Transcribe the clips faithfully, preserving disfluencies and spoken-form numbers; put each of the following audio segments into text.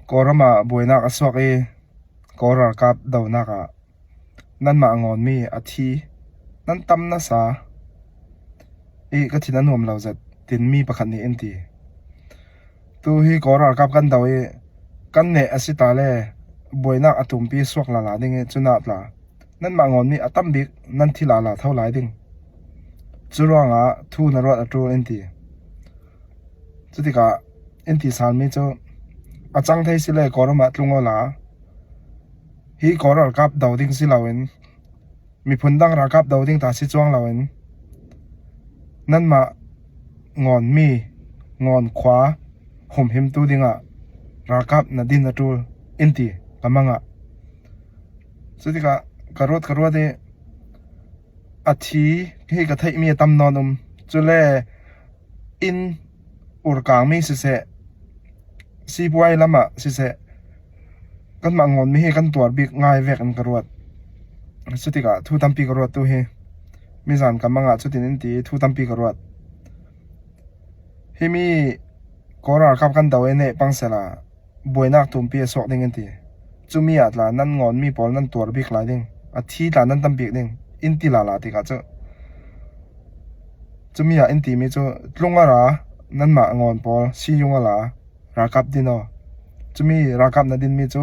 Kawlram ah buainak a suak i Kawl ralkap donak ah nanmah ngawnmi a thi nan tam nasa i ka thin a nuam lo zet, tin mi pakhat nih in ti. Tu hi Kawl ralkap kan do i kan neh a si ta le buainak a tumpi suak lala ding i cunah tla nanmah ngawnmi a tam bik nan thi lala tho lai ding. Cu ruangah thu na ruat a ṭul in ti. Cutikah in ti salmi cu a cang thei si le Kawlram ah tlung awla hi Kawl ralkap do ding si loin miphun dang ralkap do ding ta si cuang loin nanmah ngawnmi ngawn khua humhimtu dingah ralkap na din a ṭul in ti ka mangah. Cutikah ka ruat ka ruat i a thi hi ka theihmi a tam nawn um. Cule in urkangmi siseh, sipuai lamah siseh, kanmah ngawnmi hi kan tuar bik ngai vekin ka ruat. Cutikah thu tampi ka ruat tu hi. Mizan ka mangah cutin in ti thu tampi ka ruat. Himi Kawl ralkap kan do i neh pang sela buainak tumpi a suak ding in ti. Cumi ah tla nan ngawnmi pawl nan tuar bik lai ding, a thi tla nan tam bik ding in ti lala tikah cu, cumi ah in timi cu tlung a ra nanmah ngawn pawl si yung a la ralkap din aw. Cumi ralkap na dinmi cu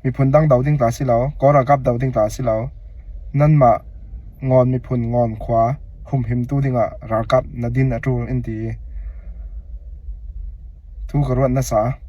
miphun dang do ding tla si lo, Kawl ralkap do ding tla si lo, nanmah ngawn miphun ngawn khua humhimtu dingah ralkap na din a ṭul in ti. Thu ka ruat nasa.